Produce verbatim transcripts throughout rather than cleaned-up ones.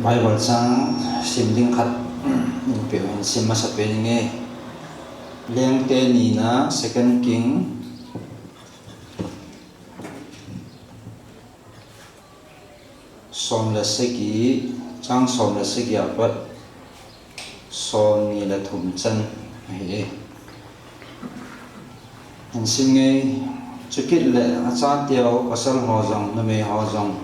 Bible chang sim ding khat in pe, in sim masa pen inge. Lengte nina, Second King, som le sagi, chang som le sagi apat som ni le thum chan ahi e. Hin sim nge, chukit le achateu pasal ho jong, numei ho jong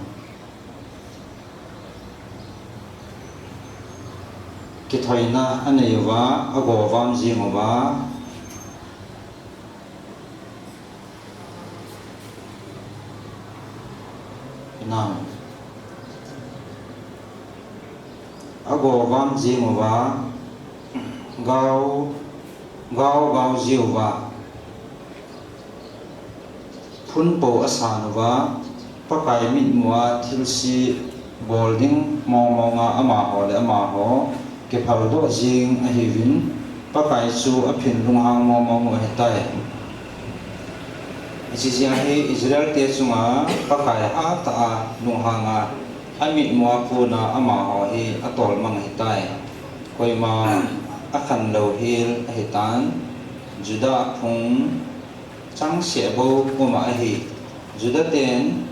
kithoina anei uva, agovam jing uva. Inang. Agovam jing uva, gao, gao, gao ji uva. Phun po asan uva, Pakai mitmua thilse bol ding mong monga amaho le amaho kiphaldoh jing ahiuvin, Pakai chu aphin lunghang mong mong u ahitai. Hiche jeh a hi Israel te chunga Pakai hatah a lunghanga amitmua kona amaho hi atolmang ahitai. Koima akhan louhel ahitan, Judah phung changseh bou uma ahi. Judah ten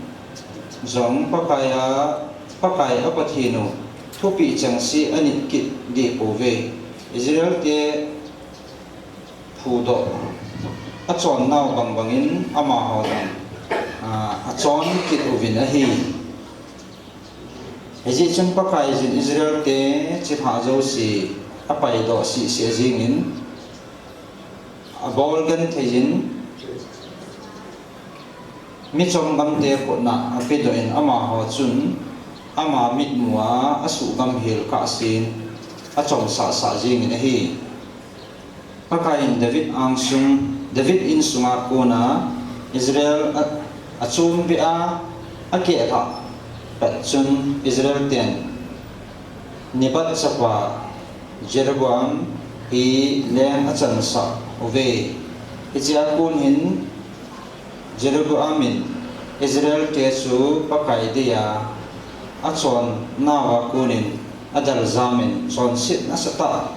jong Pakai a, Pakai a Pathen u thupeh chengse anit kit deh pouve. Israel te phudoh achonnau bang bangin amaho jong, a, achon kit uvin ahi. Hijeh chun Pakaiyin Israel te chilhah jouse apaidoh seh seh jingin, abol gentheiyin, mi chomgam te khutna apedoh in amaho chun ama mitmua asuhgam hel kahsen achomsah sah jingin ahi. Pakaiyin David angsung, David insunga kona Israel a, achombeh a, akehlhah pet chun Israel ten Nebat chapa Jeroboam hi leng achansah uve. Hichea kon hin Jeroboam in Israel te chu Pakai dia achonnauva konin adaljamin chonset nasatah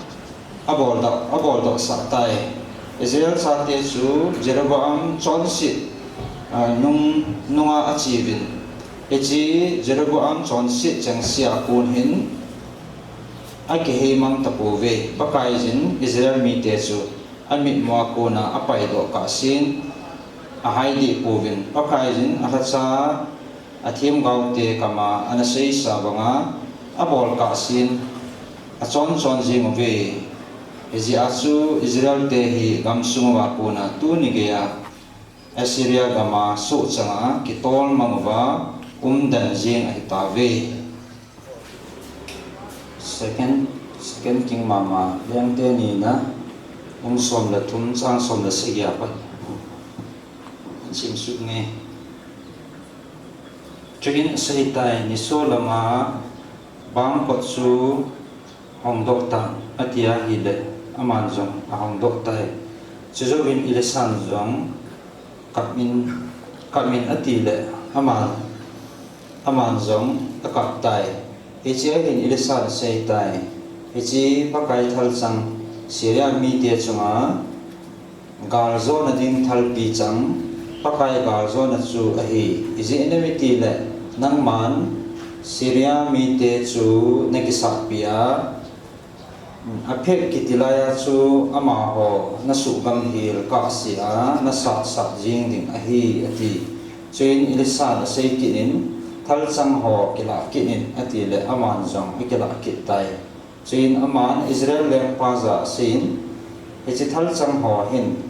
aboldoh, aboldohsah tai. Israel chate chu Jeroboam chonset, a, nung, nunga acheuvin, hiche Jeroboam chonset chengsea kon hin akiheimang tapouve. Pakaiyin Israel mite chu amitmua kona apaidoh kahsen ahai deh pouvin, Pakaiyin alhacha athemgaote kama ana seisa banga abol kahsen achon chon jing uve. Hijeh a chu Israel te hi gamsung uva kona tuni geiya Assyria gama sohchanga kitolmang uva umden jing ahitauve. Second, Second King mama, Lengte nina, bung som le thum, chang som le sagi apat. Sim sut nge. Chuin aseitai, nisolama bangkot chu hongdoh tan, ati ahile, aman jong ahongdoh tai. Chujouvin Elisan jong, Kapmin, kapmin, atile, aman, aman jong akap tai. Hichea hin Elisan aseitai, hiche Pakai thalchang Syria mite chunga galjona ding thalpi chang, Pakai galjona chu ahi. Ijeh inem itile, nangman Syria mite chu nakisatpi a, aphek kiti laiya chu amaho nasuhgam hel kahsea nasatsat jing ding ahi, ati. Chuin Elisan asei kit in, thalchang ho kilah kit in, atile aman jong akilah kit tai. Chuin aman Israel lengpa jah a aseiyin, hiche thalchang ho hin,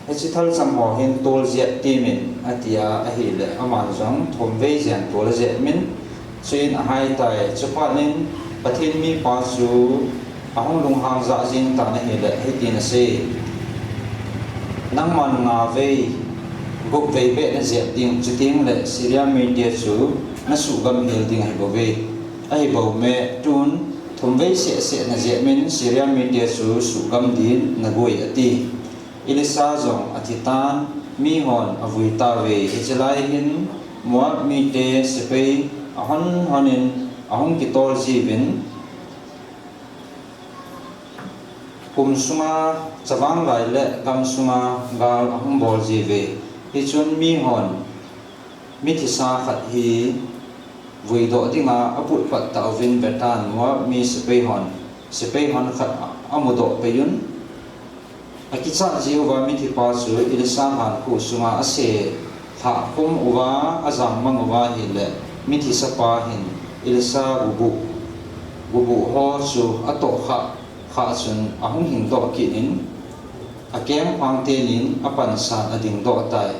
hiche thalchang ho hin tol jep temin, atia ahile, aman jong thumvei jen tol ajepmin, chuin ahaitai. Chuphatnin Pathen mipa chu ahung lunghang jah jeng tan ahile, hitin asei, nangman ngavei, gupvei beh najep ding, chutengle Syria mite chu nasuhgam hel ding ahibouve. Ahiboume, tun Kum vei seh seh na jep min Syria mite chu suhgam din na gui, a ti. Elisha jong a thi tan, mi hon a vui ta ve. Hiche lai hin Moab mite sepai a hon hon in a hung kitol jiuvin, kum sunga chavang lai le gam sunga gal a hung bol jiuve. Hichun mi hon mi thisa khat hi vui doh dinga a put pat tauvin ve tan, Moab mi sepai hon, sepai hon khat a, a mu doh pei un. A kichat jiuva mithi pa chu Elisha hankhu sunga a se lhah khum uva, a jang mang uva ahile, mi thisa pa hin Elisha gubuh, gubuh ho chu a toh khah, khah chun a hung hing doh kit in, a keng phang ten in a pansan a ding doh tai.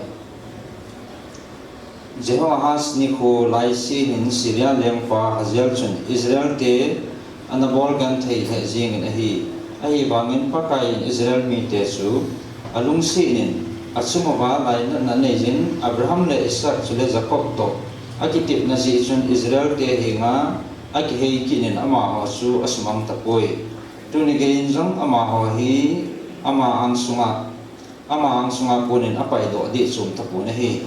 Jehoahaz nikho laise hin Syria lengpa Hazael chun Israel te ana bol genthei lheh jingin ahi. Ahivangin Pakaiyin Israel mite chu a lungsetin, a chung uva lainatna neiyin Abraham le Isaac chule Jacob toh a kitepna jeh chun Israel te henga a kihei kit in amaho chu a sumang tapoi. Tuni geiyin jong amaho hi ama angsunga, ama angsunga konin a paidoh ding chom tapon ahi.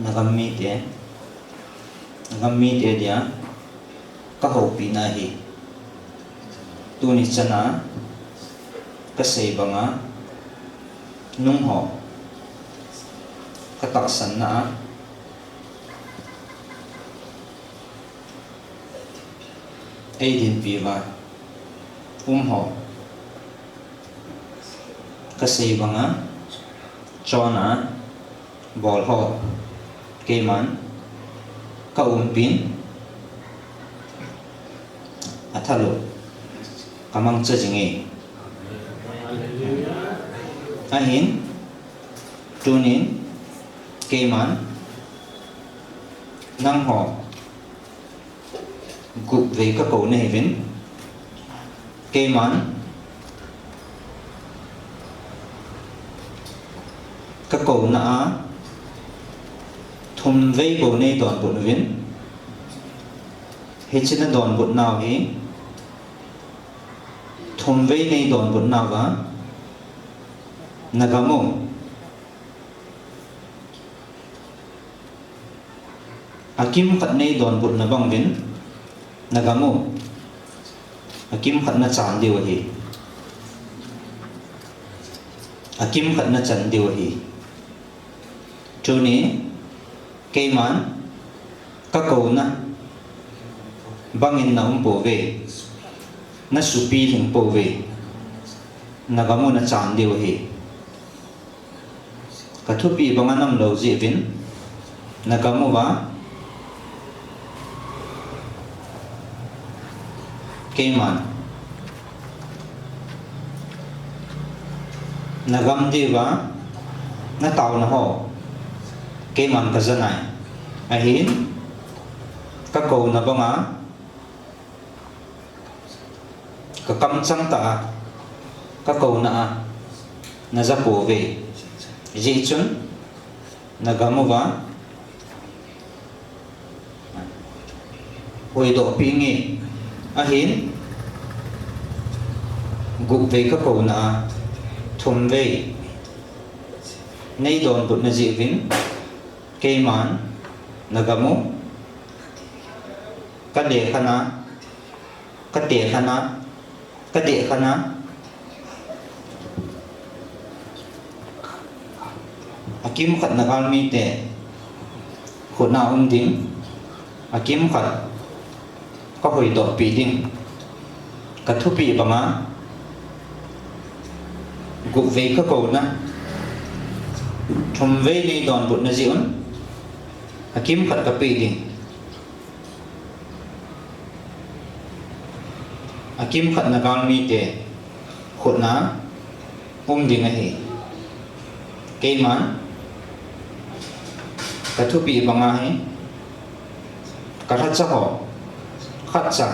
Nagam mite, nagam mite dia ka houpina hi. Tuni chana ka sei banga nung ho ka tahsanna a ei dinpi uva um ho ka sei banga chona bol ho keiman ka umpin a thalo ka mangcha jinge. Ahin tunin keiman nangho gup vei ka kou nahiuvin, keiman ka kouna a thum vei bou nei donbut uvin, hiche na donbut nau hi thum vei nei donbut nauva na gam u. Akimkhat nei donbutna bang uvin, na gam u. Akimkhat na chan diu ahi. Akimkhat na chan diu ahi. Tuni, keiman ka kouna bangin na um pouve, na supi lhing pouve, na gam u na chan diu ahi. Ka thupeh banga nam lou jeh uvin, na gam uva keiman na gam diuva na taona ho keiman ka ja nai. Ahin ka kouna banga ka kamchang tah a ka kouna a na ja pouve. Hijeh chun na gam uva huhdoh peh inge. Ahin gup vei ka kouna a thum vei nei donbutna jeh uvin keiman na gam u ka lekhan a, ka tekhan a, ka dehkhan a, akimkhat na galmite khut na um ding, akimkhat ka huhdoh peh ding, ka thupeh banga gup vei ka kouna thum vei nei donbutna jeh un akimkhat ka peh ding. Akimkhat na galmite khut na um ding ahi. Keiman ka thupeh banga hi ka lhacha ho khatcha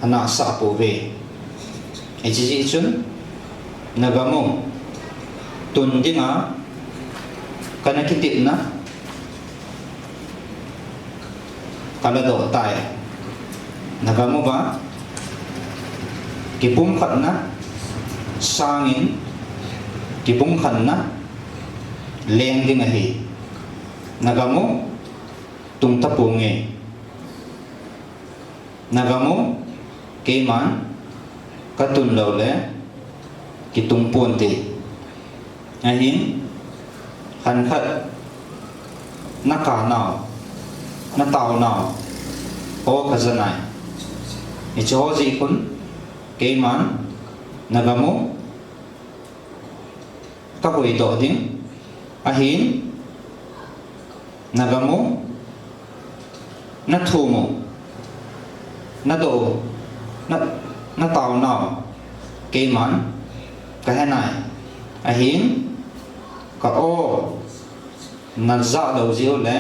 ana sah pouve. Hiche jeh chun, nagam u tun dinga kana kitepna kaladoh tai. Nagam uva kipumkhatna sangin kipumkhatna leng ding ahi. Nagam u tung taponge. Nagam u keiman katun loule kitung ponte. Ahin, khankhat naka nau, natao nau, o kajanai. Hiche ho jeh khun keiman nagam u kahuhdoh ding. Ahin, nagam u, nathum u, nadoh u, na, natao nau keiman kahenai. Ahin, ka o najah lou jeh ule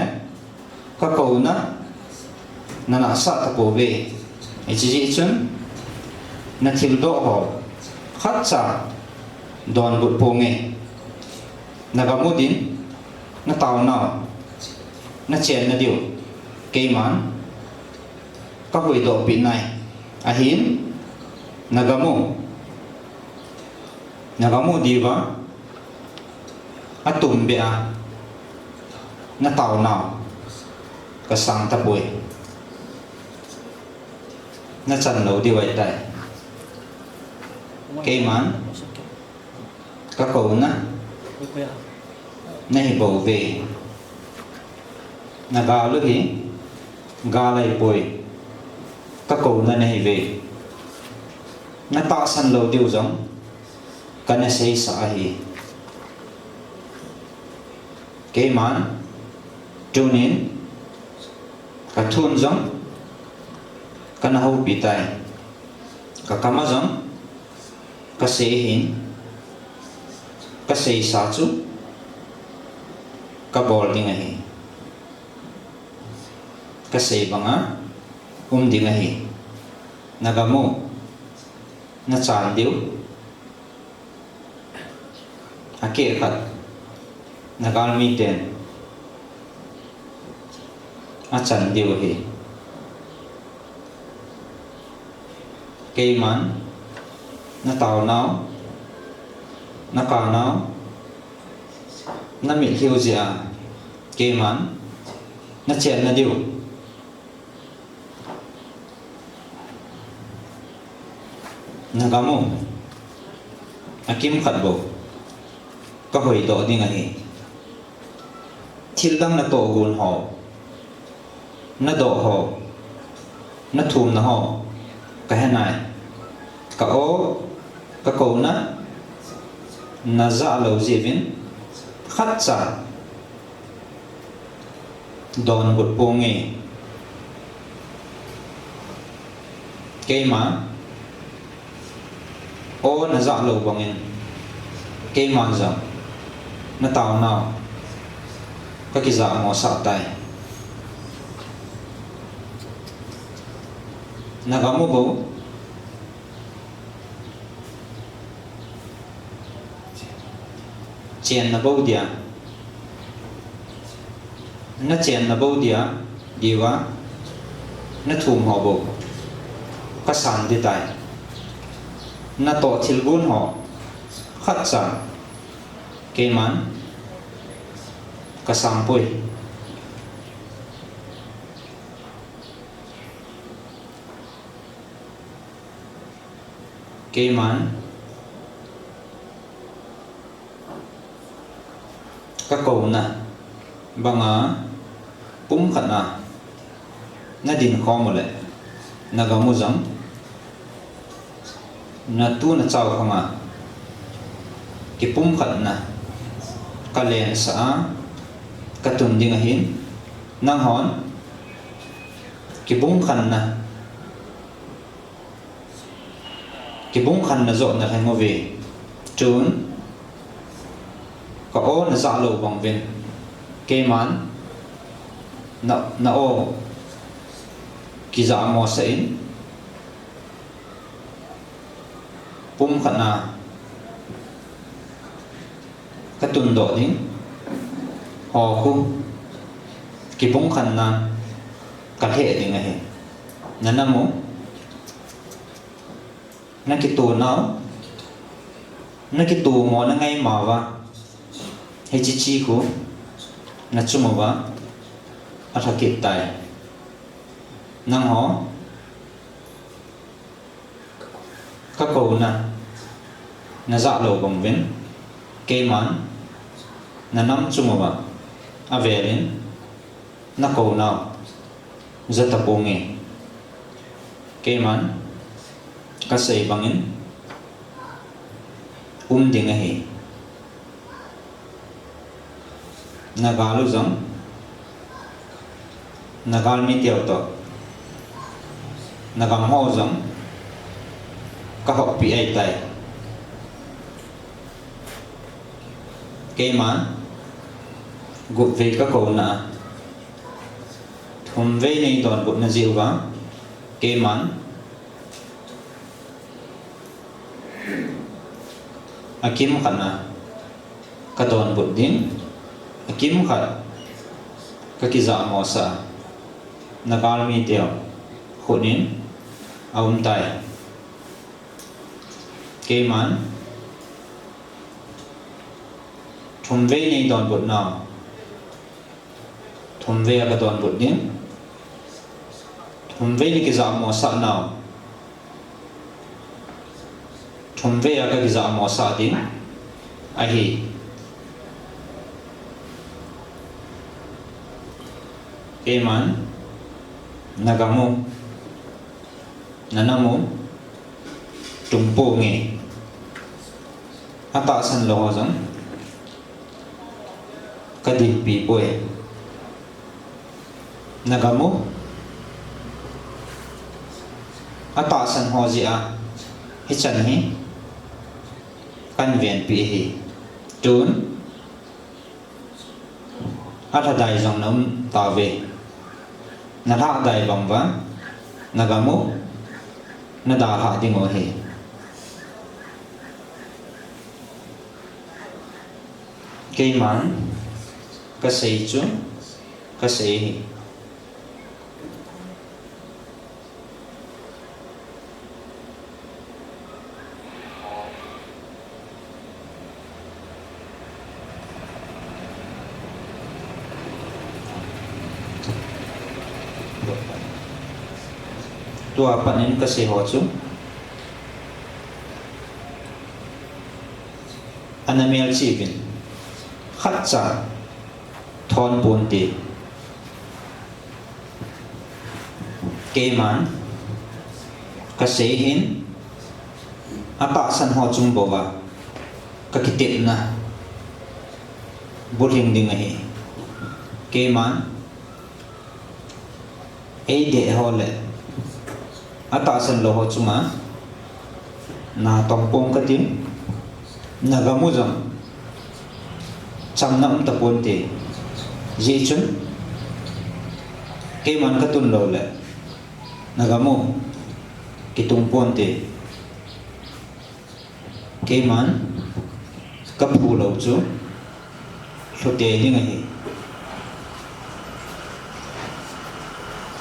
kakouna nanasah tapouve. Hiche jeh chun, nathildoh ho khatcha donbut ponge. Nagam u din natao nau, nachenna diu keiman kahuhdohpeh nai. Ahin, nagam u, nagam u diuva atumbeh a natao nau kasang tapoi. Nachan lou diu ahitai. Keiman kakouna nahi bouve. Nagal u hi gal ahipoi, kakouna nahiuve. Natahsan lou diu jong kana seisah ahi. Keiman tunin kathun jong kana houpi tai. Kakam a jong kasei ahin, kaseisa chu kabol ding ahi. Kasei banga um ding ahi. Nagam u nachan diu, akeh khat nagalmiten achan diu ahi. Keiman nataonau, nakanau, namitlhiu jeh a keiman nachenna diu, nagam u akimkhat bou kahoidoh ding ahi. Thildang natohgon ho, nadoh ho, nathumna ho kahenai. Ka-o, kakouna najah lou jeh uvin khatcha donbut ponge. Keima o najah lou bangin keiman jong nataonau kakijahmo sah tai. Nagam u bou chenna bou dia, nachenna bou dia diuva nathum ho bou kasan ding tai. Natoh thilgon ho khatcha keiman kasangpoi. Keiman kakouna banga pumkhat a nadinkhom uleh nagam u jong natu nachao khanga kipumkhatna kalensah a katun ding ahin, nanghon kibungkhanna, kibungkhanna joh nalheng uve. Chun ka-o najah lou bang uvin keiman na, na-o kijahmo sah in, Pumkhatna katundoh ding, ho khu kipumkhatna kalheh ding ahi. Nanam u, nakitunau, nakitumo nangaimauva, hiche chi khu nachung uva alhakit tai. Nangho kakouna najah lou bang uvin, keiman nanam chung uva avelin nakounau jataponge. Keiman kasei bangin um ding ahi. Nagal u jong, nagal miteu toh, nagam ho jong kahoppi ahitai. Keiman gup vei kakouna a, thum vei neidonbutna jeh uva, keiman akimkhatna kadonbut ding, akimkhat kakijahmosah a, nagal miteu khut in aumtai. Keiman thum vei neidonbutnau, thum vei a kadonbut ding, thum vei nakijahmosahnau, thum vei a kakijahmosah ding ahi. Keiman nagam u, nanam u tungponge. Atahsan lou ho jong kadinpi poi. Nagam u atahsan ho jeh a hichan hi kahin venpi ahi. Tun alhadai jong naum tauve. Nalhadai bang uva nagam u nadalhah ding u ahi. Keiman kasei chu kasei ahi. Tua pat in kasei ho chu ana melchih uvin, khatcha thon ponte. Keiman kasei hin, atahsan ho chung bouva kakitepna bulhing ding ahi. Keiman eideh ho le atahsan lou ho chunga natong pong kati, nagam u jong chamna um taponte. Hijeh chun keiman katun lou le nagam u kitung ponte. Keiman kaphu lou chu lhute ding ahi.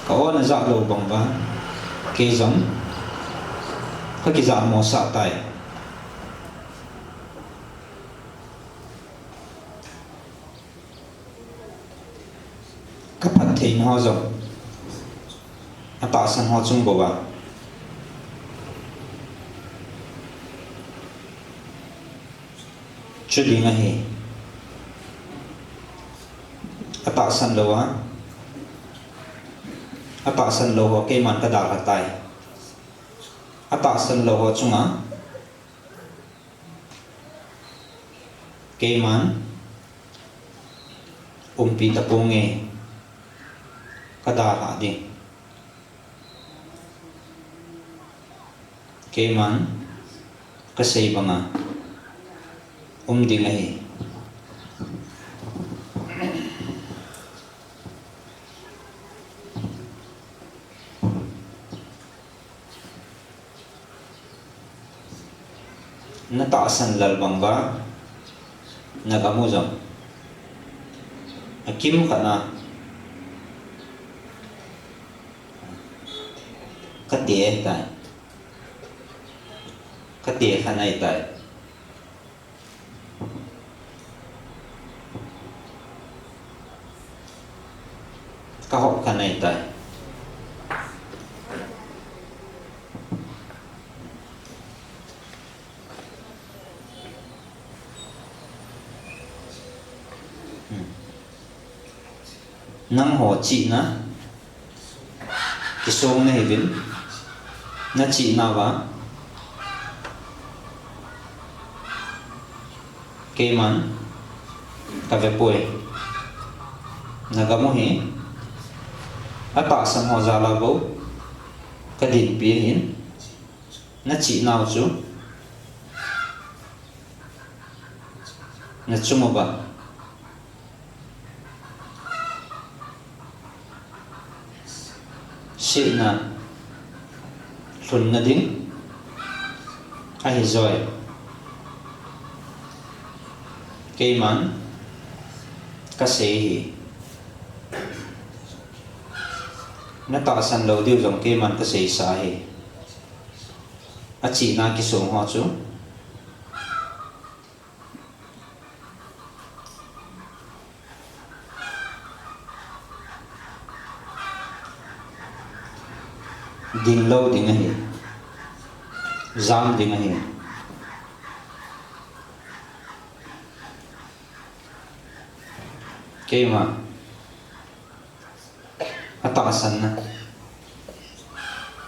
Ka-o najah lou bang uva kei jong kakijahmosah tai. Kaphattheina ho jong atahsan ho chung bouva chu ding ahi. Atahsan lou a, atahsan lou ho keiman kadalha tai. Atahsan lou ho chunga keiman umpi taponge, kadalhah ding. Keiman kasei banga um ding ahi. Na tahsan lel bang uva, na gam u jong. Akim khat na. Ka te tai. Ka te khat nai tai. Ka hop khat nai tai. Nangho chihna kisong nahiuvin, na chihna uva keiman ka vepoi. Na gam u hi atahsan ho jal a bou ka dinpi ahin, na chihna u chu na chung uva setna lhunna ding ahi joi. Keiman ka sei hi. Na tahsan lou diu jong keiman ka seisa ahi. Achihna kisong ho chu ding lou ding ahi. Jam ding ahi. Keima atahsanna,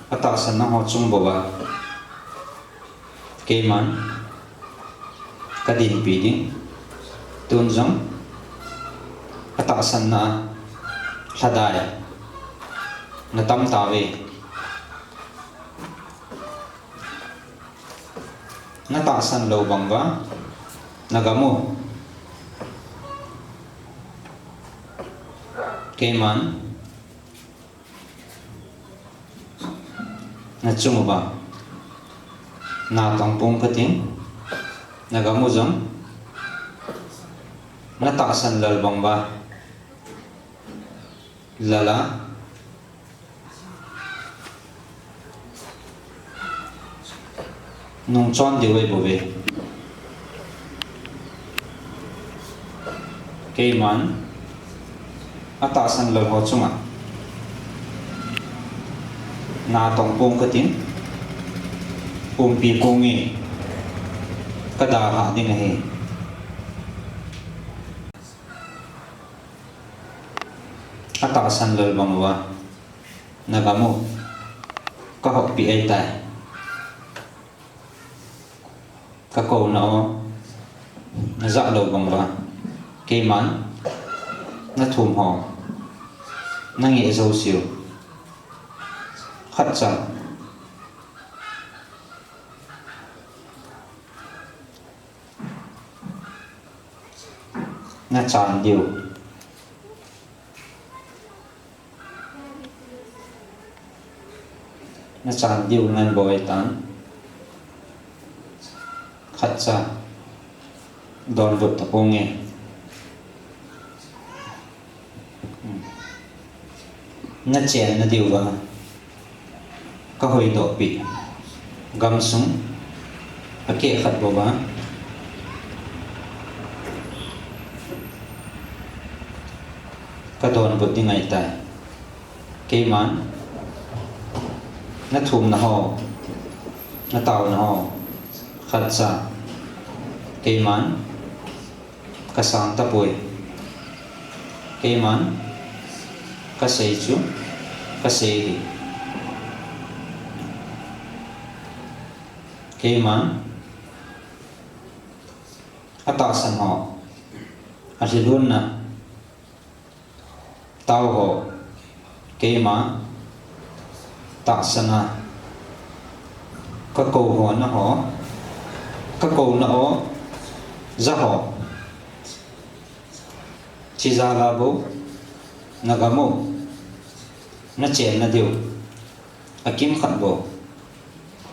atahsanna ho chung bou a keiman ka dinpi ding. Tun jong atahsanna a lhadai na tam tauve. Na tahsan lou bang uva na gam u keiman na chung uva natong pung kating, na gam u jong na tahsan lel bang uva lel a nung chon diu ahi bouve. Keiman atahsan lel ho chunga natong pung kating, pumpi pung in ka dalhah ding ahi. Atahsan lel bang uva na gam u ka hoppi ahitai. Ka kouna u na jah lou bang uva keiman na thum ho na ngeh jouseu khatcha na chan diu, na chan diu ngan boi tan. Khatcha donbut tapong e. Na chenna diuva ka hoidohpi gamsung akeh khat bouva ka donbut ding ahitai. Keiman na thumna ho, na taona ho khatcha keiman ka sang tapoi. Keiman ka sei chu ka sei hi. Keiman atahsan ho, alhilunna tao ho, keima tahsana ka kou hona ho, ka kouna o ja ho, chijala bou na gam u na chenna diu akimkhat bou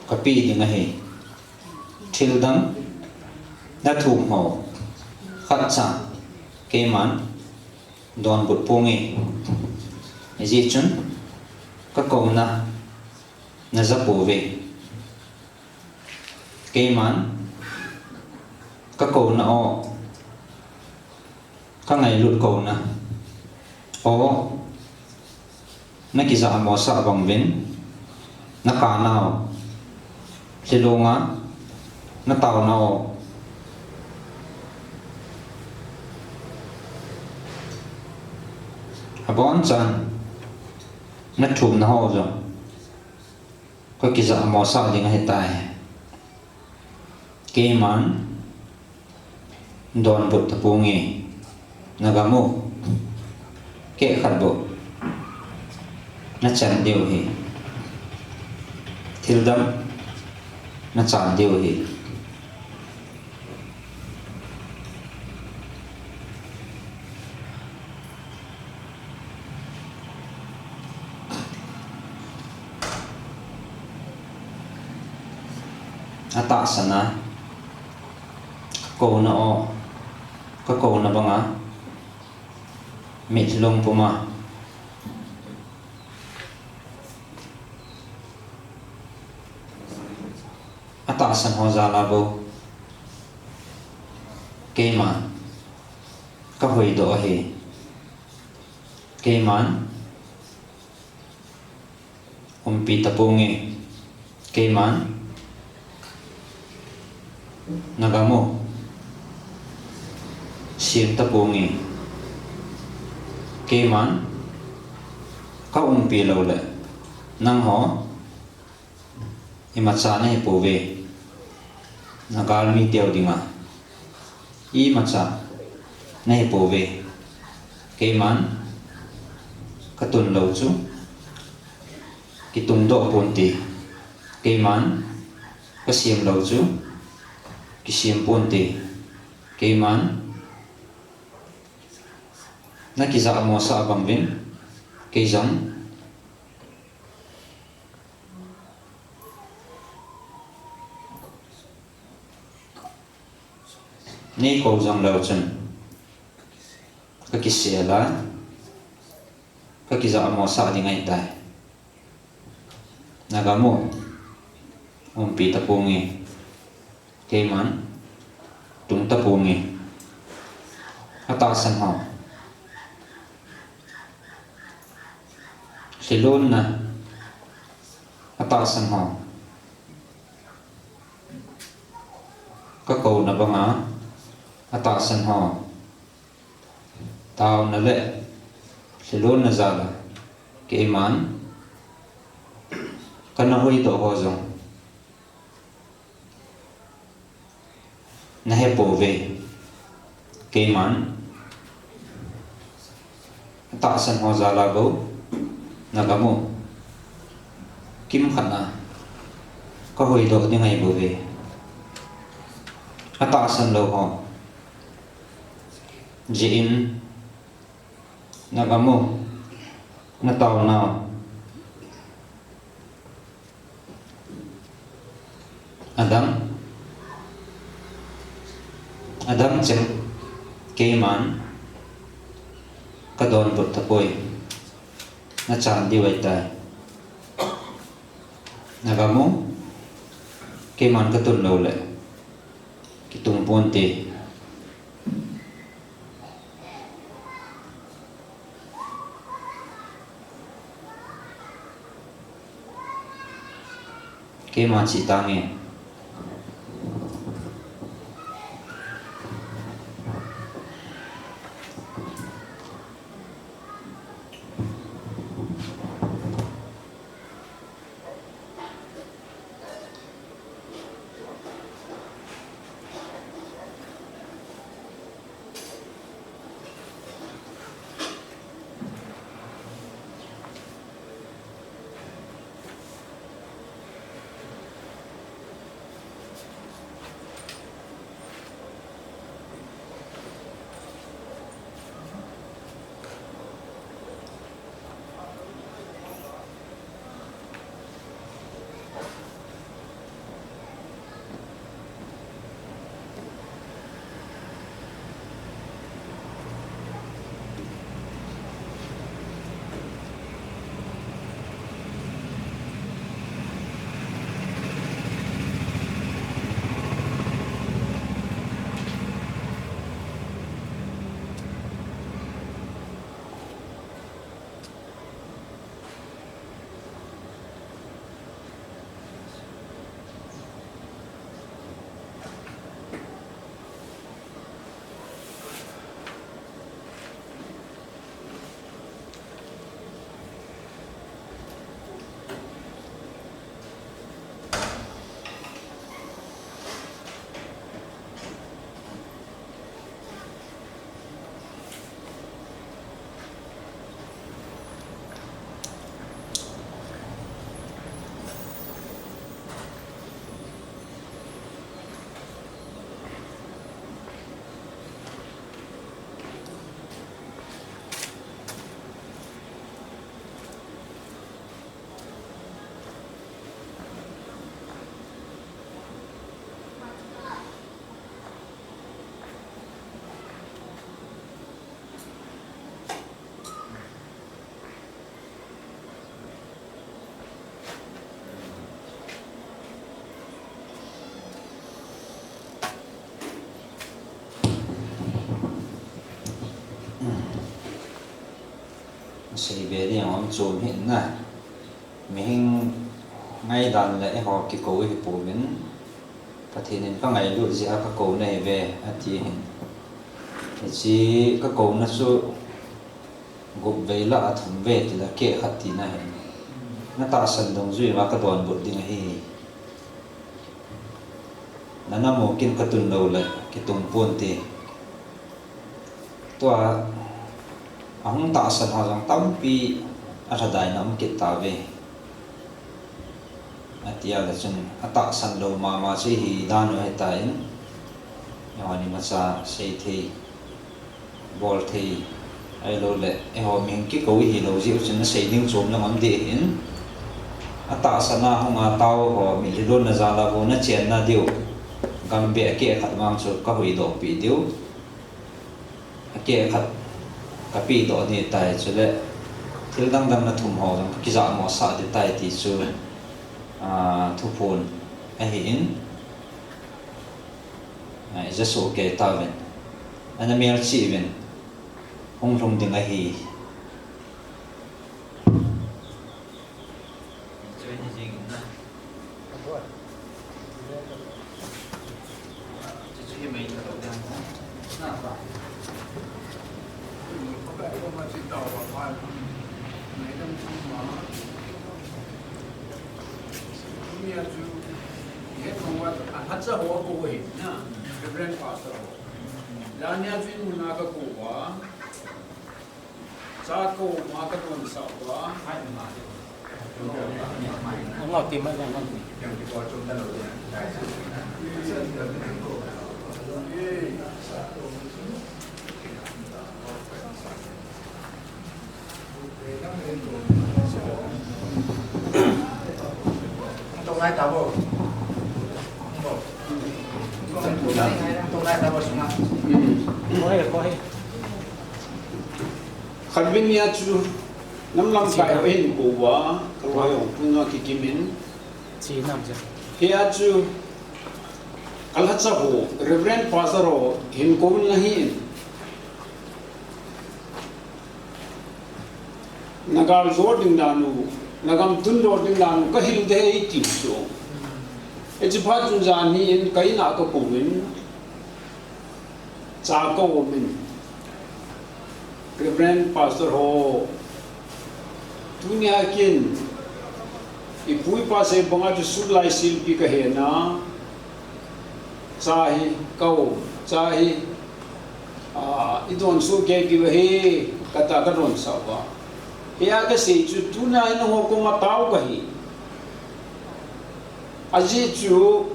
ka pe ding ahi. Thildang na thum ho khat cha keiman donbut ponge. Hijeh chun ka kouna na ja pouve. Keiman ka kouna o, ka ngailut kouna o, na kija mosah bang uvin, na kanau, lhilunga na taunau, abonchan na thumna ho jong ka kija mosah ding ahitai. Keiman donbut taponge, na gam u, keh khat bou na chan diu ahi, thildang na chan diu ahi. Atahsan a, ka kouna o, ka kouna banga mitlhi long puma atahsan ho jal a bou keiman ka hoidoh ahi. Keiman umpi taponge, keiman na gam u sem taponge. Keiman ka umpi louleh nangho imacha nahi pouve, na galmi teu dinga imacha nahi pouve. Keiman ka tun lou chu kitungdoh ponte, keiman ka sem lou chu kisem ponte. Keiman na kija mosah bang uvin, kei jong nei kou jong leu chun ka kisel a, ka kija mosah ding ahitai. Na gam u umpi taponge, keiman tung taponge. Atahsan ho, lhilunna atahsan ho, ka kouna banga atahsan ho, tauna le lhilunna jal a keiman kana hoidoh ho jong na he pouve. Keiman atahsan ho jal a bou na gam u kimkhat a ka hoidoh ding ahi bouve. Atahsan lou ho jeh in na gam u, na taunau, adang, adang cheng keiman ka donbut tapoi, na chan diu ahitai. Na gam u, keiman ka tun louleh kitung ponte. Keiman che tange. ve ding a um chom hin na. Mihing ngaidan le eiho kikou hi pouvin, Pathen in ka ngailut jeh a ka kou na hi ve, ati hin. Hiche ka kou na chu gup vei lah a thum vei ti la keh khat tina hin. Na tahsan dungjui uva ka donbut ding ahi. Na namu kin ka tun lou le, kitung pon ti. Tua, ahung tahsan ho jong tampi alhadai na um kit tave. Atia le chun atahsan lou mama chu hi dan u ahitan. Eiho ni macha sei thei, bol thei, ahilou le, eiho mihing kikou ihi lou jeh u chun na sei ding chom na ngam ding ahin. Atahsan a hung a tao ho, mitlhi lonna jal a ho na chenna diu. Gam beh a keh khat vang chu ka huhdoh pi diu. A keh khat ka pedoh ding tai chule, thil dang dang na thum ho jong ka kijah mo sah ding tai ti chu, a, thuphon ahin, a, ija soh kei tauvin, ana melchih uvin, hung lhung ding ahi. Reverend Pastor ho. Dania chu in muna ka kou a. Cha kou ma ka don sa uva. Ngau ti mai, ngau ti. Tongai tabo. Tongai tabo suma. Koi, koi. Khatvei nia chu nam lamkai ho hin kou uva, ka loi jong tuna kikim in. Chi nam cha. Hia chu ka lhacha ho, Reverend Pastor ho hin kou in ahi in. Na gal jo ding dan u, na gam tun jo ding dan u, ka hil ding ahi ti chu. Hiche phat chun jan hi in ka in a ka kou in. Cha ka um in, Reverend Pastor ho, tunia kin, ipu ipa sei banga chu sut lai silpi ka hina, cha hi ka um, cha hi, a, i don soh kei diu ahi, kata ka don sa uva. Hia ka sei chu tunia in ho koma tao ka hi. Ajeh chu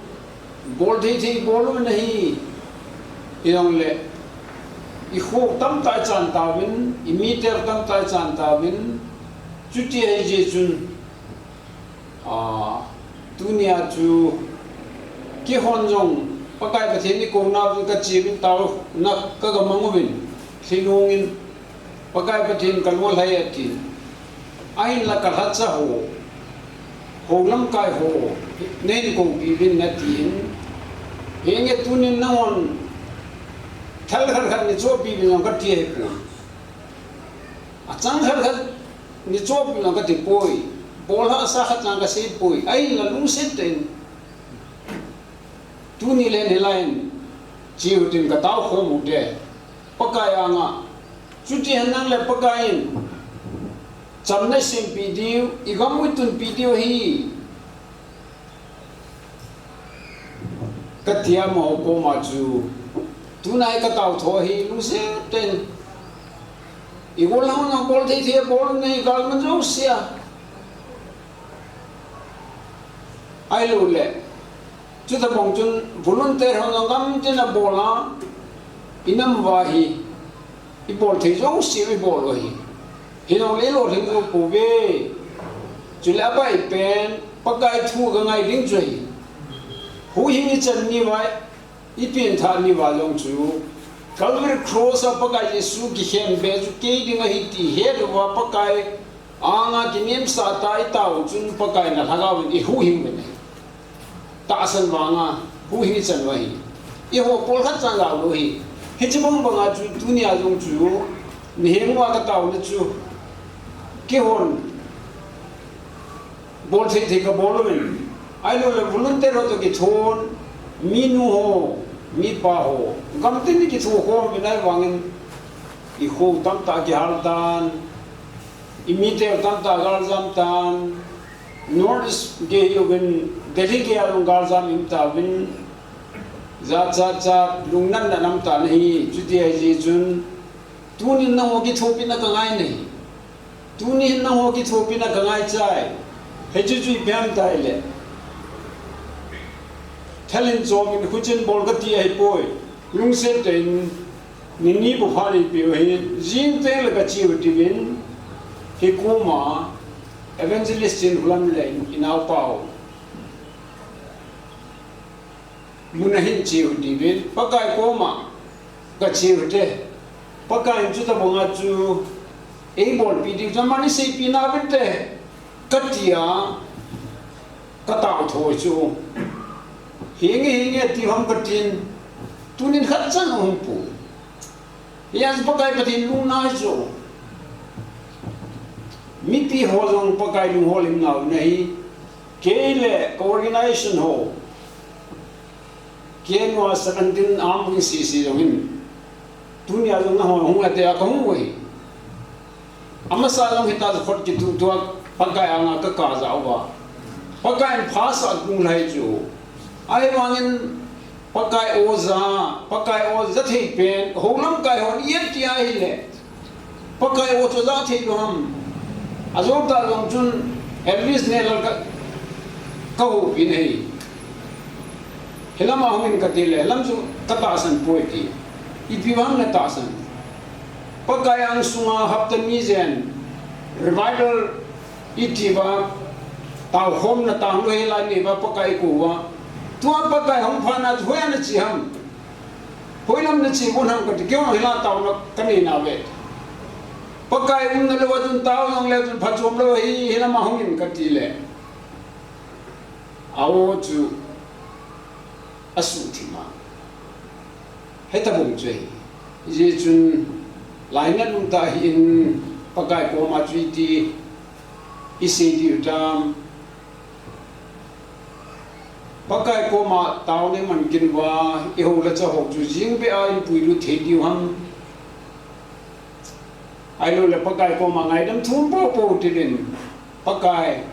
bol thei thei bol u ahi. Hijongle, i kho tamtah i chan tauvin, i mi tel tamtah i chan tauvin, chuti ahi jeh chun, a, tunia chu keihon jong Pakai Pathen i kouna uvin ka che uvin taona ka ga mang uvin, lhinung in, Pakai Pathen ka lung alhai ati. Ahinla ka lhacha ho, ho lamkai ho, nei koupi uvin nati in. Henge tunin nahon thal khat khat nei chohpi uvin lang kati ahipoi. Achang khat khat nei chohpi uvin lang kati poi. Bol hahsa khat lang kasei poi. Ahinla lungset tah in. Tuni le hilai in, che u tin ka tao khom u te. Pakai anga. Chuti henlang le Pakai in chamna sempeh diu, i gam u tunpeh diu ahi. Ka tia mo koma chu. Tunai ka tao tho hi lungset tah in. I gol hon a bol thei thei bol nei gal man jouse a. Ahilou le. Chutabang chun volunteer hon a gam tin a bol a, i nam uva hi, i bol thei jouse i bol u ahi. Hinole i lolhing jou pouve. Chule abai pen, Pakai thu ka ngai ding chu ahi. Huhhing i chan ni uva, i pengthah ni uva jong chu. Calvary Cross a Pakai Jesu kikhen be chu kei ding ahi ti het uva Pakai anga kinemsah tah a i tao u chun Pakai in alhagao in i huhhing uvin ahi. Tahsan vanga huhhing i chan u ahi. Eiho pol khat chan lau lou ahi. Hiche bang banga chu tunia jong chu, niheng uva ka taona chu. kihon bol thei thei kabol uvin. Ahilouleh volunteer ho toh kithon, minu ho, mipa ho, gamtin ni kitho khom uvin ahivangin, ikho tamtah kihal tan, imite tamtah galjam tan, North East gei uvin, Delhi gei a jong galjam um tauvin, jachat chat, lungnatna um tan ahi, chuti ahijeh chun, tunin nangho kithopina kangai nahi. Tuni hin nangho kithopina kangaichai. Hichu chu ipi ham itile, thal hin chomin khuchin bol kati ahipoi. Lungset tah in, ni ni bou phat in peh u ahi, jing teng le kache u hitiuvin, hikoma Evangelist Chinkholam le inaopau mun a hin che u hitiuvin, Pakai koma kache u hite. Pakai in chuti banga chu eibolpeh diu chu aman eiseipeh nauvinte, katia, katao thoi chu. Henge, henge tiu ham katin, tunin khatcha ahung pou. Hijeh a chu Pakai Pathen lungna ahi chu. Mipi ho jong Pakai lunghol him nau ahi. Kei le ka organization ho, K N Y seventeen armed wing C C jong hin, tunia jong nangho hung ate a kahung uve. Amasa jong hita chu khut kituh tua Pakai anga kakap jeh uva, Pakai in phasah kung lai chu. Ahivangin Pakai o ja, Pakai o ja thei pen, hou lamkai hon ipi ati ahile, Pakai o chu ja thei lou ham. Ajou tah jong chun Elvis Neilal ka, kahoupi ahi. Hilama hungin katile, lam chu katahsan poi ti. Ipi vang natahsan? Pakai angsunga hapta ni jen revival iti uva, taokhomna tang lou hilai ni uva Pakai kou uva. Tua Pakai hung phat na chu hoiya nache ham? Hoilam nache uvem kati, keiho hila taona kanei nauve. Pakai umna louva chun tao jongle chun phachom lou ahi, hilama hungin katile, a-o chu asuhthim a. Hitabang chu ahi. Hijeh chun lainat umtah hih in, Pakai koma chu iti isei diu ham? Pakai koma taona iman kit uva, ihou le cha ho chu jing beh a ipuilut thei diu ham? Ahilouleh Pakai koma ngaidam thum poupou tiuvin, Pakai,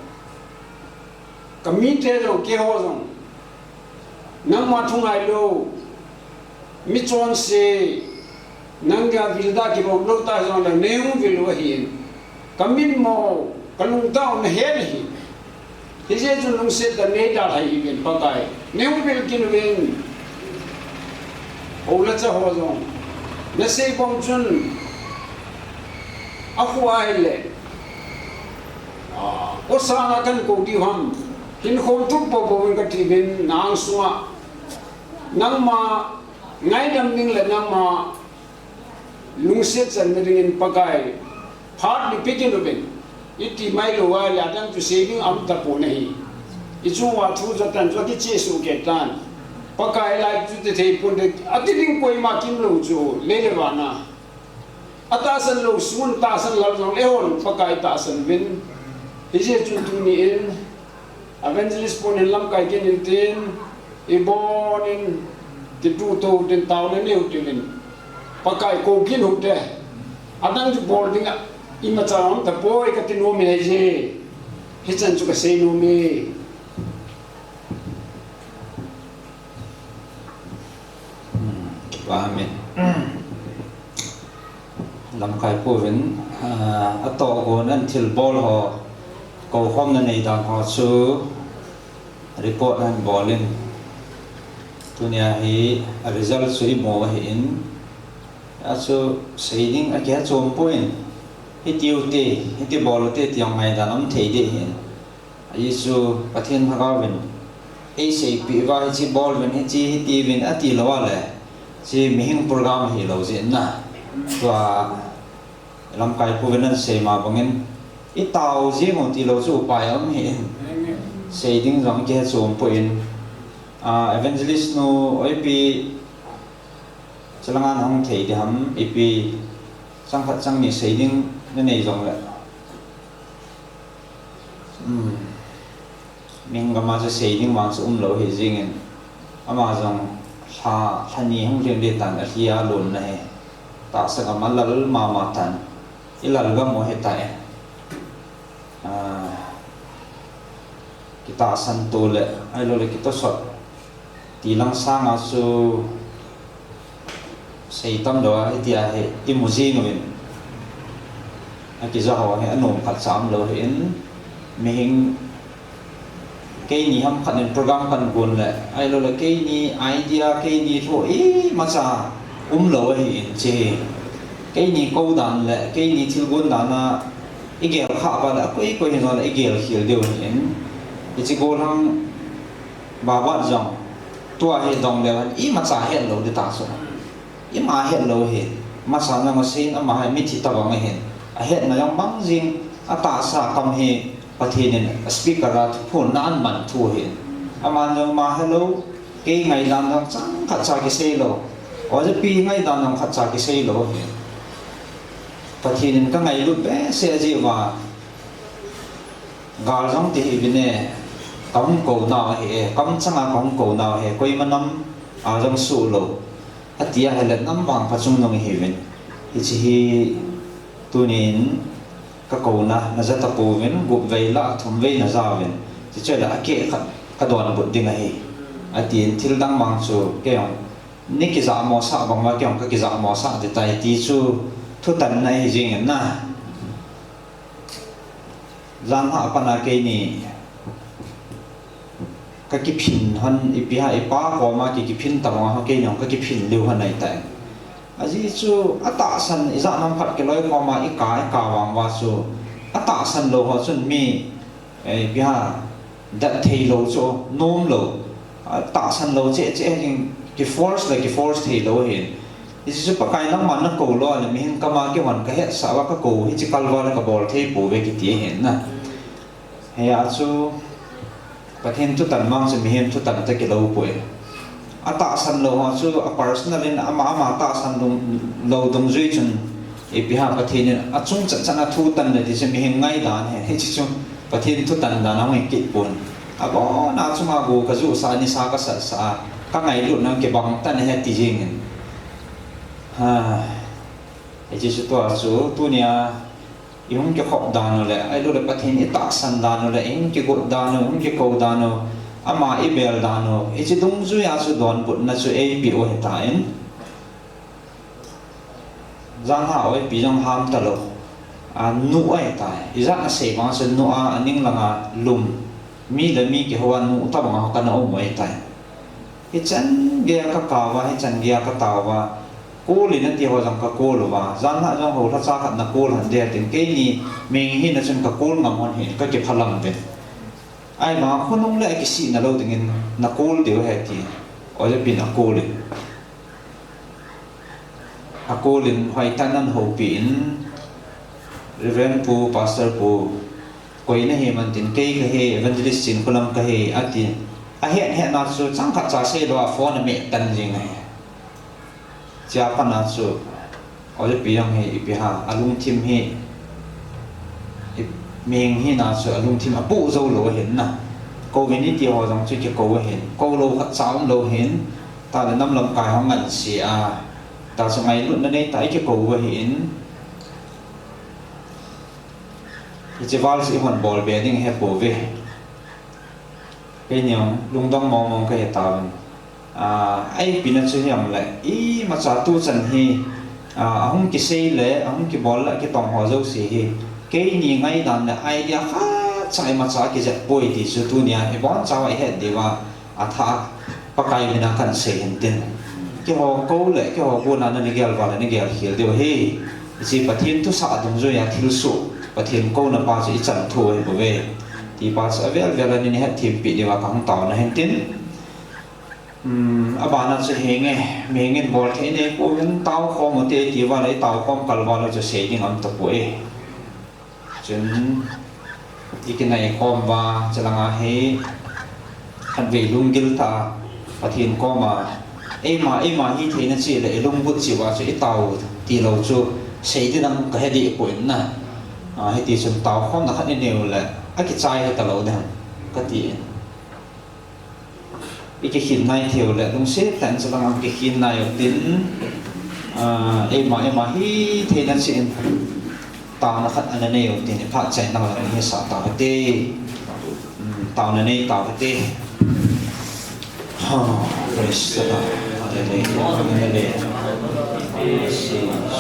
kamite jong, keiho jong, nangma thu ngailou, michonse, nang dia vil da kilom lou ta jongle neihung vil u ahin, kamitmo, kalungtao nahet ahi. Hijeh chun lungset tah in neidalhah uvin Pakai, neihung vil kit uvin. Hou le cha ho jong, nasei bang chun, akhu ahile, a, koi sanga kakou diu ham? Hinkhom thup poupou in katiuvin, na angsunga nangma ngaidam ding le nangma lungset channa dingin Pakai phat neipe kit uvin. Iti mailou ahile adang chu sei ding aum tapon ahi. Ichung uva thu jatan chu akicheh soh kei tan. Pakai lai chu ti thei ponte, ati ding koima kimlou chu lei le vana. Atahsan lou, sun tahsan lou jongle eihon Pakai tahsan uvin. Hijeh chun tuni in Evangelist pon in lamkai kit in tin, ibon in, kituh tou tin taona neiu tiuvin. Pakai kou kit uhite. Adang chu bol dinga imacha aum tapoi kati nom e hijeh. Hichan chu kasei nom e. Hmm, kipa umin. Lamkai Pu vin, ah, atoh gon in thilbol ho, koukhomna nei dan ho chu report ahin bol in. Tunia hi a result chu imu ahin. Achu sei ding akiha chom poi. Hiti ute, hiti bol ute ti jong ngaidan um thei ding ahin. Ajeh chu Pathen Lhagao vin eiseipeh uva hiche bol uvin, hiche hiti uvin ati lou a le, hiche mihem program hilou jeh in na. Tua Lamkai Pu vin asei ma bangin, itao jing u tilou chu upai aum ahin. Sei ding jong kiha chom poi. Ah, Evangelist nu, oipi, chalanga nahung thei ding ham, ipi, chang khat chang ni sei ding nanei jongle. Hmm. Mihing gam a chu sei ding vang chu umlou hi jingin, ama jong lha, lha ni hung lhing ding tan, alhi a lonna hi tahsa gam a lal mama tan, i lal gam u hi tai. Ah, kitahsan to le, ahilou le kitosot ti lang sanga chu sei tam lou a, hitia hi i mu jing uvin. Akija ho hi anom khat cha umlou hin, mihing keini ham khat in program kan gon le, ahilou le keini idea, keini thu imacha umlou ahin chi hi. Keini kou dan le keini thil gon dan a i gel kha uva le, akoi koi hin jong le i gel khel diu hin. Hichi golhang Babat jong tua hi dong leu hen, imacha het lou ding ta chu. Ima het lou hi. Masa jong asei in, ama hi mithi tabang ahin. Ahetna jong bang jing, atahsa kam hi Pathen in a speaker a thuphon na aman thu ahin. Aman jong ama helou, kei ngaidan jong chang khat cha kisei lou. Ojapi ngaidan jong khat cha kisei lou ahin. Pathen in ka ngailut behseh jeh uva, gal jong ti hih uvin e, ka hung kou nau ahi e, kam changa ka hung kou nau ahi e, koima nam a jong suh lou, ati ahile nam vang phachom nung ihi uvin. Hichi hi tunin ka kouna na ja tapouvin, gup vei lah thum vei na ja uvin. Hichu le akeh khat ka donbut ding ahi, atin. Thil dang vang chu kei jong nei kijahmo sah bang uva kei jong ka kijahmo sah ding tai ti chu thutanna ahi jingin na. Jan hah a pat a keini ka kiphin hon, ipi ham, i pa koma ki, kiphin tabang a ho, keini jong ka kiphin lheh hon ahi tai. Ajeh chu atahsan, ijat ham khat kiloikhom a i ka, i ka vang uva chu atahsan lou ho chun mi, eh, ipi ham, dat thei lou chu, nom lou, atahsan lou cheh cheh hin, ki force le ki force thei lou hin. Hichu Pakai nangman na kou lou le mihing kam a kihon ka hetsah uva ka kou, hichi kal uva le ka bol thei pouve kiti ahin na. Hia chu Pathen thutan mang chu mihem thutan toh kilou poi. Atahsan lou ho chu a personal in ama ama tahsan dung, lou dungjui chun ipi ham Pathen in achung chan chan a thutan le ti chu mihing ngaidan ahi, hichi chu Pathen thutan dan ahung hi kit pon. Abon a chunga go ka juhsah, nisa ka satsah a, ka ngailutna kibang tan ahi ti jingin. Ha, hichi chu tua chu tunia i hung kikhop dan u le, ahilou le Pathen i tahsan dan u le, i hung kigot dan u, hung kikou dan u, ama i bel dan u, hichi dungjui a chu donbutna chu eipeh u ahitan. Jan hah a ipi jong ham talou. A, nuh ahitai. Ijat a sei vang chu nuh a, aning langa lum. Mi le mi kihou a nuh tabang a ho kana um u ahitai. Hichan geiya ka kap uva, hichan geiya ka tao uva. Kol in ati ho jong ka kol uva. Jan hah jong ho lhacha khat na kol hon ding tin, keini mihing hina chun ka kol ngam hon hin ka kiphalam uvin. Ahivang khonung le akisihna lou dingin na kol diu ahi ti. Ojapi in akol in. Akol in hoitah in ana houpi in, Reverend Pu, Pastor Pu, koi nahi em tin, kei kahi, Evangelist Chinkholam kahi, ati. Ahet hetna chu chang khat cha seilou a phone ameh tan jing ahi. Chua pat a chu, Ojapi jong hi ipi ham, alungthim hi, i, mihing hina chu alungthim apoh jou lou ahin na. Kou vin iti ho jong chu kikou ahin. Kou lou khat cha umlou hin. Tah le nam lamkai ho ngansi a, tah chu ngailutna nei tah a i kikou u ahin. Hiche val chu i hon bol be ding ahi pouve. Keini jong lungdong mong mong kahi tauvin. A, a ipi na chu hiam le, imacha tuchan hi, a, ahung kisei le, ahung kibol le, kitong ho jouse hi. Keini ngaidan le idea khat cha imacha kijep poi ti chu tunia, ibon chauva i het diuva, athah Pakai mina kan sei hin tin. Keiho kou le, keiho kou na na ni gel uva le, ni gel khel diu ahi. Hiche Pathen thusah dungjuia thilsoh, Pathen kouna pa chu i chan thou ahi bouve. Ti pa chu avel vel a nei hetthem peh diuva ka hung taona hin tin. Um, abana chu hinge, mihing in bol thei nei pouvin tao khom u te ti uva le, i tao khom kal uva le chu sei ding aum tapoi. Chun, i kinai khom uva, chulanga hi, khatvei lunggil tah a, Pathen koma, eima, eima hithei na cheh le, i lungput cheh uva chu, i tao tilou chu, sei ding dang ka he deh poi na. A, hiti chun tao khomna khat i nei u le, akichai hita lou dem kati. Ikikhin nai thei u le lungset tah in chulanga kikhin nai u tin, ah, eima, eima hitheina cheh in taona khat ana nei u tin, iphat chaina lang hi sa tau hite. Hmm, taona nei tau hite. Oh, praise the Lord. Hallelujah. Hallelujah. Praise Jesus.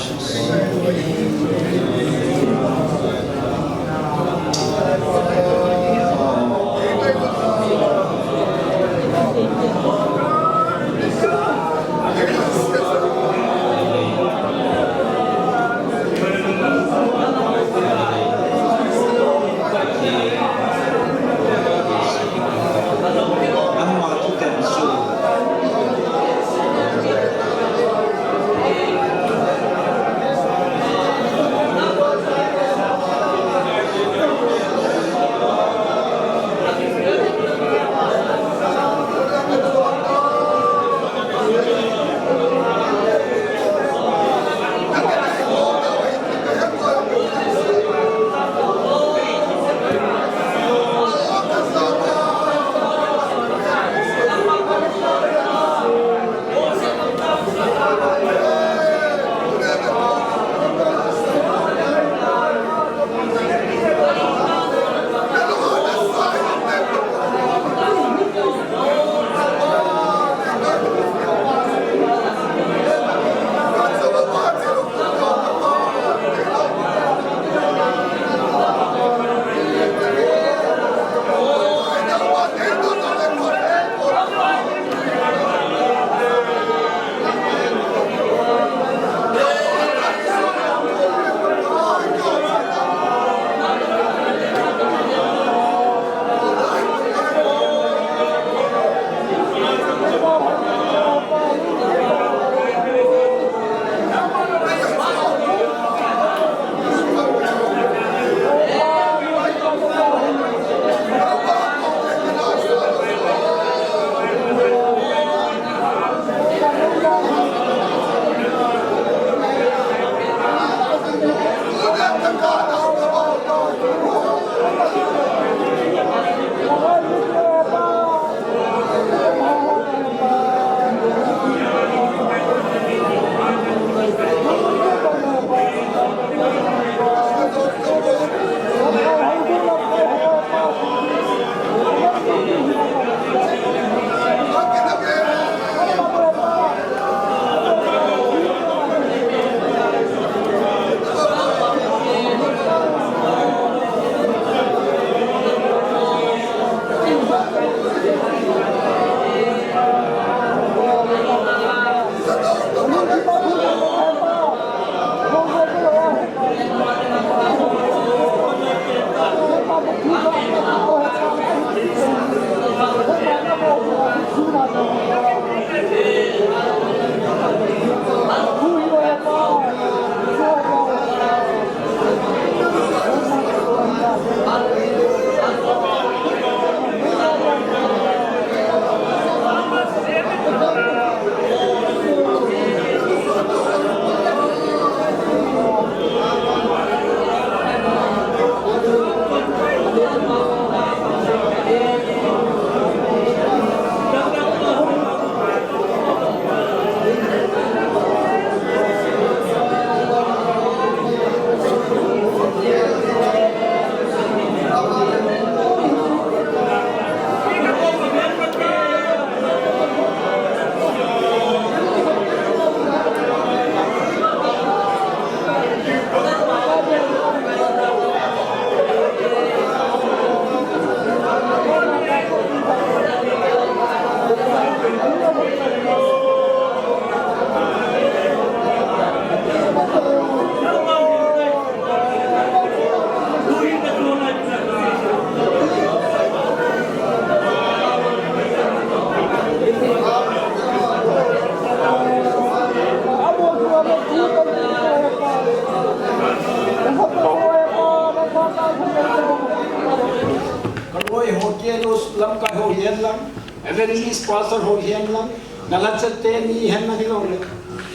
Ka loi ho, K N O lamkai ho hihen lang, evangelist pastor ho hihen lang, na lhacha teni hihen lang hilou le,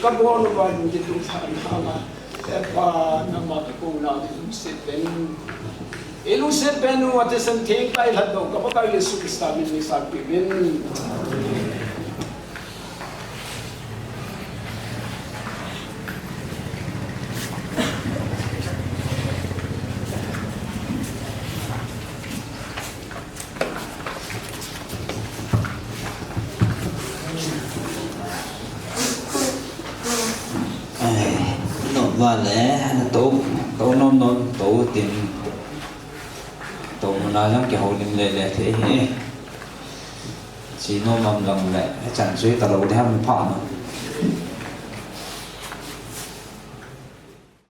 ka bol uva in kitu tha in kha ma. He Pa, nangma ka kou nau di lungset in. Ilusen penu atesen theng kai lhat dou ka Pakai Jesu Christa min ni sang pi min. Ai, no vale, na to, to no no, to tin, to na jang ke holding le le the hi. Si no mam lang le, chan sui ta lo de ham pha no.